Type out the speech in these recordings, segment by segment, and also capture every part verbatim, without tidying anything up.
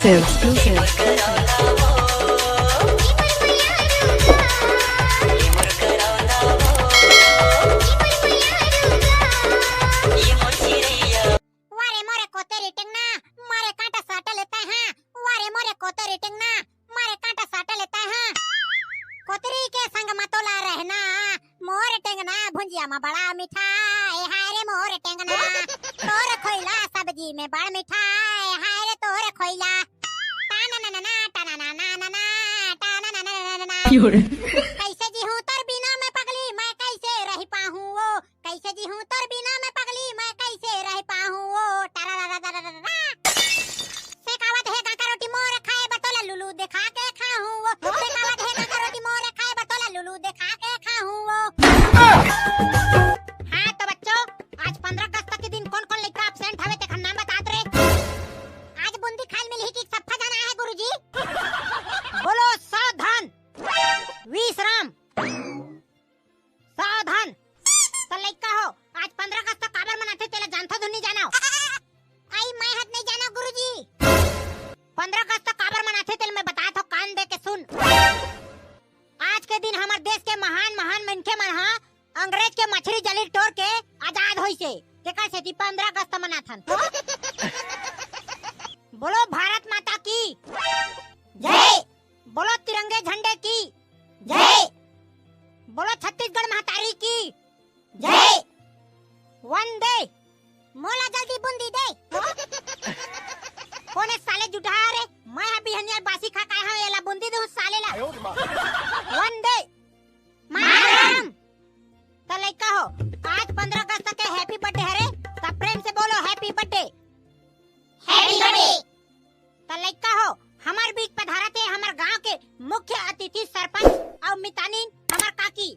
Exclusive. वारे मोरे कोतरी टेंगना, मारे कांटा साटा लेता है। वारे मोरे कोतरी टेंगना, मारे कांटा साटा लेता है। कोतरी के संग मतोला रहना, मोर टेंगना भुंजिया में बड़ा मीठा। ए हाय रे मोर टेंगना, तोर खोइला सब्जी में बड़ मीठा। ए हाय रे तोर खोइला। टाना ना ना ना, टाना ना ना ना ना, टाना ना ना ना ना ना। कैसे जी हूँ तोर बिना मैं पगली, मैं कैसे रह पाहूँ वो? कैसे जी हूँ तोर बिना मैं पगली, मैं कैसे रह पाहूँ वो? टारा रा रा रा रा रा रा। सेकावत हे काका रोटी मोर खाए बर तोला लुलु देखा के खाहूँ वो। सेकावत हे काका रोटी मोर खाए बर तोला लुलु देखा के खाहूँ वो। हाँ तो बच्चों, आज पंद्रह अगस्त के दिन कौन कौन लइका absent हवे तेखर नाम बतात रे। आज बूंदी खाइल मिलही कि सफा जाना है गुरुजी। बोलो सावधान, विश्राम। सावधान। त लइका हो, आज पंद्रह अगस्त काबर मनाथे तेला जानथो धुन नहीं जानो? आई मैं हत नहीं जानो गुरुजी। पंद्रह अगस्त काबर मनाथे तेला मैं बतात हो, कान दे के सुन। आज के दिन हमर देश के महान महान मनखे मन ह अंग्रेज के मछरी जलील टोर के आजाद होइसे, तेकर सेती पंद्रह अगस्त मनाथन। बोलो भारत माता की जय। बोलो तिरंगे झंडे की जय। बोलो छत्तीसगढ़ महतारी की जय। वंदे। मोला जल्दी बूंदी दे। कोने साले जुठा रे, मैं ह बिहनिया बासी खा के आए हूँ, एला बूंदी दूँ साले ला। वंदे मातरम। त लइका हो, आज पंद्रह अगस्त के happy birthday हरे, त प्रेम से बोलो happy birthday। Happy birthday। त लइका हो, हमर बीच पधारत हे हमर गांव के मुख्य अतिथि सरपंच अउ मितानिन हमर काकी।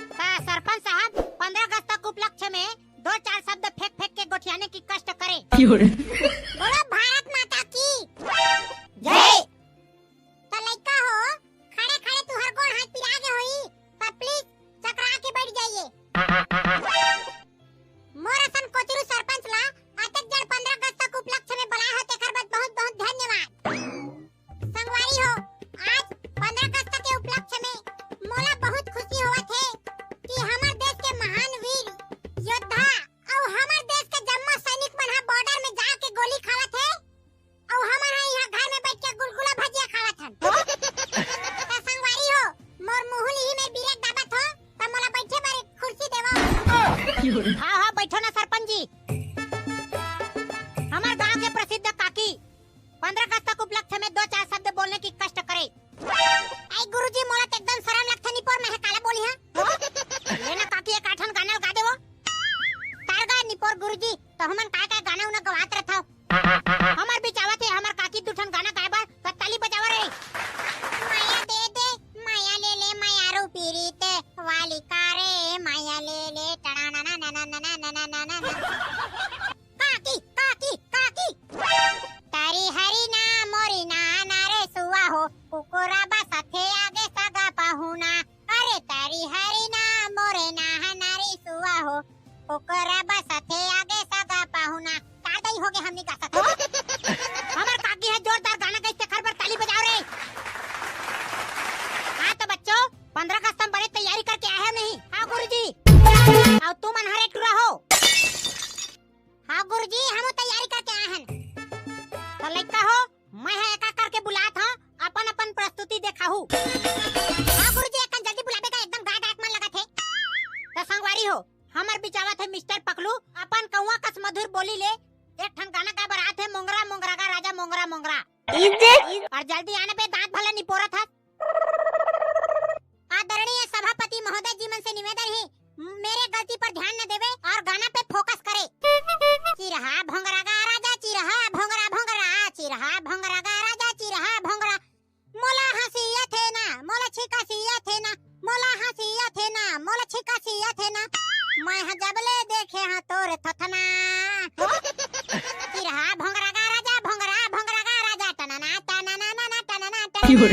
त सरपंच साहब, पंद्रह अगस्त के उपलक्ष्य में दो चार शब्द फेंक फेंक के गोठियाने की कष्ट करें। बोलो भारत माता की जय। त लइका हो, खड़े खड़े तुहर गोड़ हाथ पिरा गे होही, त please चकरा के बैठ जाइए। मोर असन कोचरू सरपंच ला अतेक जड़ पंद्रह अगस्त के उपलक्ष्य में बलाए हो, तेकर बर बहुत बहुत धन्यवाद। संगवारी हो, आज पंद्रह अगस्त के उपलक्ष्य में मोला बहुत खुशी होवत हे कि हमर देश के महान वीर योद्धा अउ हमर देश के जम्मो सैनिक मन ह border में जाके गोली खावत हे। अउ हमन ह इहाँ घर में बैठ के गुलगुला भजिया खावत हन। त संगवारी हो, मोर मुँह लिही में बिरेक दाबत हो, त मोला बैठे बर एक कुर्सी देवो। हाँ, हाँ, बैठो ना सरपंच जी। हमर गांव के प्रसिद्ध काकी पंद्रह अगस्त के उपलक्ष्य में दो चार शब्द बोलने की कष्ट करे। आई गुरुजी, मोला त एकदम शरम लगथे निपोर, मैं ह काला बोली हाँ। ले ना काकी, एक आठन गाना गा देवो। तार गा निपोर गुरुजी, त हमन काय काय गाना उना गवात रथव। हमर बीच आवत हे हमर काकी दू ठन गाना गाए बर, त ताली बजावा रे। माया दे दे, माया ले ले, माया रू पीरीत वाली का रे, माया ले ले, टणा ना ना ना ना। काकी, काकी, काकी। तारी हरी ना मोरी ना ना रे सुआ हो, कुकुरा बसथे आगे सगा पहुना। अरे तारी हरी ना मोरे ना ना रे सुआ हो, कुकुरा बसथे आगे सगा पहुना। का दई होगे हमनी का साथ? हमर काकी ह जोरदार गाना गाइस, तेखर बर ताली बजाओ रे। हाँ तो बच्चों, पंद्रह अगस्त हम बड़े तैयारी करके आए हैं नहीं? हाँ गुरुजी। अउ तुमन हरे टुरा हो? हाँ गुरुजी, हम तैयारी करके आए हन। त लइका हो, मैं ह एका करके बुलात हूँ, अपन अपन प्रस्तुति देखाहू। हाँ गुरुजी, एकन जल्दी बुलाबे का एकदम गाय गायक मन लगत हे। त संगवारी हो, हमर बिचावत हे मिस्टर पकलू, अपन कौआ कस मधुर बोली ले एक ठन गाना गाए बर आत हे, मोंगरा मोंगरा गा राजा मोंगरा मोंगरा। अउ जल्दी आना बे, दांत भले निपोरत हस। आदरणीय सभापति महोदय जी मन से निवेदन हे, मेरे गलती पर ध्यान न देवे और गाना पे focus करे। चिरहा भोंगरा गा राजा, चिरहा भोंगरा भोंगरा, चिरहा भोंगरा गा राजा, चिरहा भोंगरा। मोला हंसी आथे ना, मोला छिकासी आथे ना, मोला हंसी आथे ना, मोला छिकासी आथे ना। मैं ह जब ले देखे हाँ तोर थथना। चिरहा भोंगरा गा राजा, भोंगरा भोंगरा गा राजा, टनना टनना ना ना टनना टनना।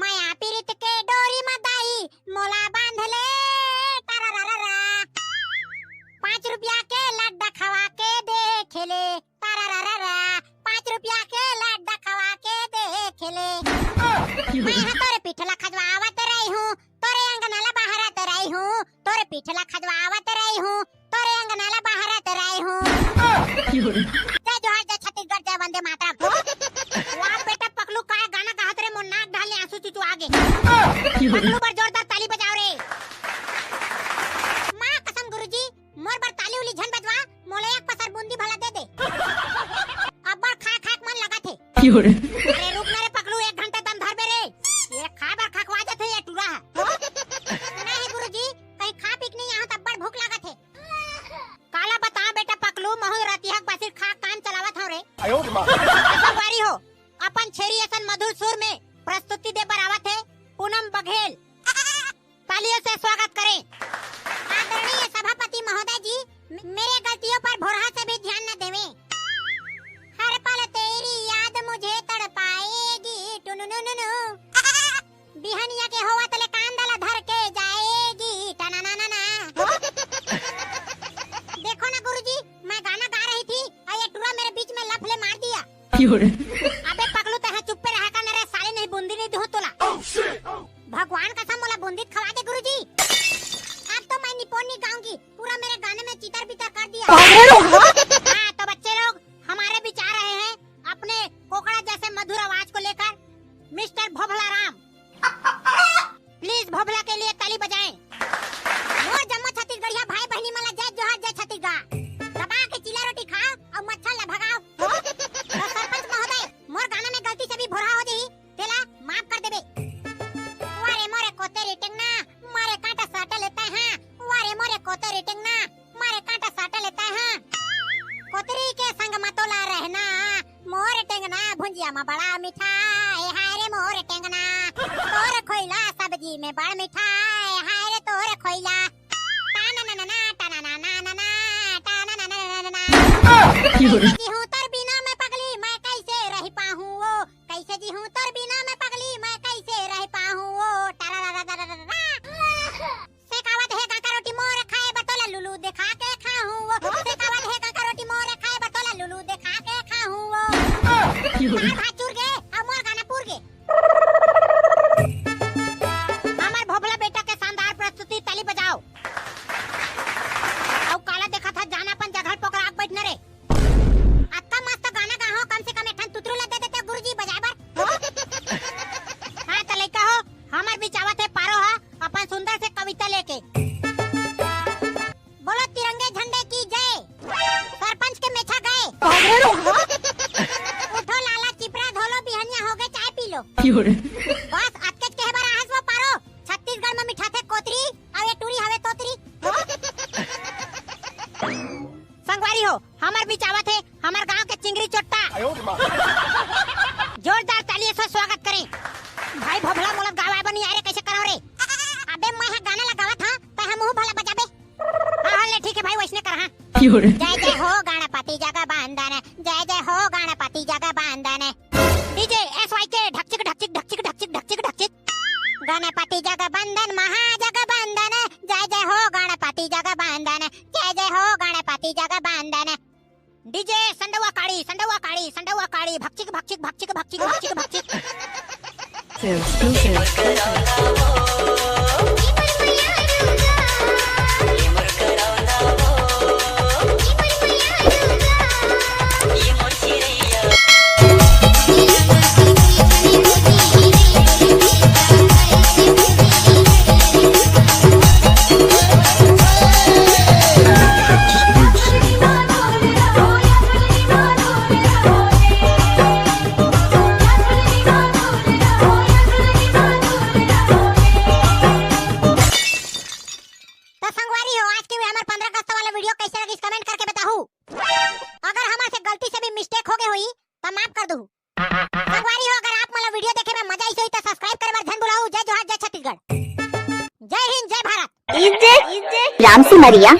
माया पीरित के डोरी म दाई मोला बांध ले, टररररा। पाँच रुपया के लड्डा खवा के देखे ले, मैं ह तोरे पीठ ला खजवावत रही हूँ, तोरे अंगना ला बहारत रही हूँ, तोरे पीठ ला खजवावत रही हूँ, तोरे अंगना ला बहारत रही हूँ। जय जोहार, जय छत्तीसगढ़, जय वंदे मातरम। वाह बेटा पकलू, काय गाना गाहत रे, मोर नाक डाल ले आंसू चुचु आगे। पकलू बर जोरदार ताली बजाओ रे। माँ कसम गुरुजी, मोर बर ताली उली झन बजवा, मोला एक पसर बूंदी भला दे दे। अब्बड़ खा खा के मन लगत हे। अरे रुक ना रे पकलू, एक घंटा दम धर बे रे। ये खा बर खखवा जथे ये टूरा ह। नहीं गुरुजी, कहीं खा पी के नहीं, यहाँ त अब्बड़ भूख लागत हे। काला बता बेटा पकलू, महू रतिहा के बासी खा काम चलावत हव रे। संगवारी हो, अपन छेरी असन मधुर सुर में प्रस्तुति दे बर आवत हे पूनम बघेल। तालियों से स्वागत करें। आदरणीय सभापति महोदय जी, म-, मेरे गलतियों पर भोरहा से भी ध्यान न देवें। हर पल तेरी याद मुझे तड़पाएगी, टुनुनुनुनु। बिहनिया के होवत ले कांदा ला धर के जाएगी, टनानानाना। देखो ना गुरुजी, मैं गाना गा रही थी और ये टूरा मेरे बीच में लफ ले मार दिया। अबे पगलू, तैं ह चुप्पे रहा कर ना रे साले, नहीं बूंदी नहीं दूं तोला। भगवान कसम, मोला बूंदी खवा दे गुरुजी। अब तो मैं निपोर नहीं गाऊंगी, पूरा मेरे गाने में चितर बितर कर दिया। हाँ, तो बच्चे लोग, हमारे बीच आ रहे हैं अपने कोकड़ा जैसे मधुर आवाज को लेकर मिस्टर भोभला राम। प्लीज भोभला के लिए ताली बजाएं। मोर जम्मो छत्तीसगढ़िया भाई बहिनी मन ला जय जोहार, जय छत्तीसगढ़। दबा के चीला रोटी खा अउ मच्छर ला भगाओ। तो सरपंच महोदय, मोर गाना में गलती से भी भोरहा हो जाही, तेला माफ कर देबे। वारे मोरे कोतेरी टेंगना, मारे कांटा साटा लेता है। वारे मोरे कोतेरी टेंगना, मारे कांटा साटा लेता है। कोतरी के संग म तोला रहना, मोर टेंगना भुंजिया म बड़ा मीठा, ए हाय रे मोर टेंगना, तोर खोइला सब्जी में बड़ मीठा, ए हाय रे तोर खोइला। टाना ना ना ना, टाना ना ना ना ना, टाना ना ना ना ना ना। कैसे जीहूं तोर बिना मैं पगली, मैं कैसे रह पाहूं वो, कैसे जीहूं तोर बिना मैं पगली, मैं कैसे रह पाहूं वो, टारा रा रा रा रा रा। सेकावत हे कांका रोटी मोर खाए बर तोला लुलु देखा के खाहूं वो। सेकावत हे कांका रोटी मोर खाए बर तोला लुलु देखा के खाहूं वो। दाल भात चूर गे, अब मोर गाना पूर गे। हमर भोभला बेटा के शानदार प्रस्तुति, ताली बजाओ। अउ काला देखत हा, जाना अपन जगह पोकरा के बैठना रे। अतका मस्त गाना गाहो, कम से कम एक ठन तुतरू ला दे देते गुरुजी बजाए बर। हाँ, त लइका हो, हमर बीच आवत हे पारो हा अपन सुंदर से कविता लेके। बोलो तिरंगे झंडे की जय। सरपंच के मेछा गए। उठो लाला चिपरा धोलो, बिहनिया हो गए, चाय पी लो। बस अतकेच कहे बर आहस वो पारो, छत्तीसगढ़ में मिठाथे कोतरी, अउ ये टूरी हवे तोतरी। संगवारी हो, हमर बीच आवत हे हमर गांव के चिंगरी चोट्टा। जोरदार ताली से स्वागत करें। भाई भोभला, मोला गावाए बर नइ आए रे, कैसे करव रे? अबे मैं ह गाना ला गावत हां, तैं ह मुंह भला बजाबे। हाँ, हाँ, ले ठीक है भाई, वैसने कर, हाँ। जय जय हो गणपति जगबंदन, जय जय हो गणपति जगबंदन। डीजे एसवाईके ढकचिक ढकचिक ढकचिक ढकचिक ढकचिक ढकचिक। गणपति जगबंदन महाजगबंदन, जय जय हो गणपति जगबंदन, जय जय हो गणपति जगबंदन। डीजे संडवा काड़ी, संडवा काड़ी, संडवा काड़ी, भकचिक भकचिक भकचिक भकचिक भकचिक भकचिक। त संगवारी हो, आज के हमर पंद्रह अगस्त वाला वीडियो कैसे लगिस, कमेंट करके बताहू। अगर हमर से गलती से भी मिस्टेक हो गए होई, त माफ कर दू। संगवारी हो, अगर आप मन ला वीडियो देखे में मजा आइस होही, त सब्सक्राइब करे बर झन भुलाहू। जय जोहार, जय छत्तीसगढ़, जय हिंद, जय भारत। राम सिमरिया।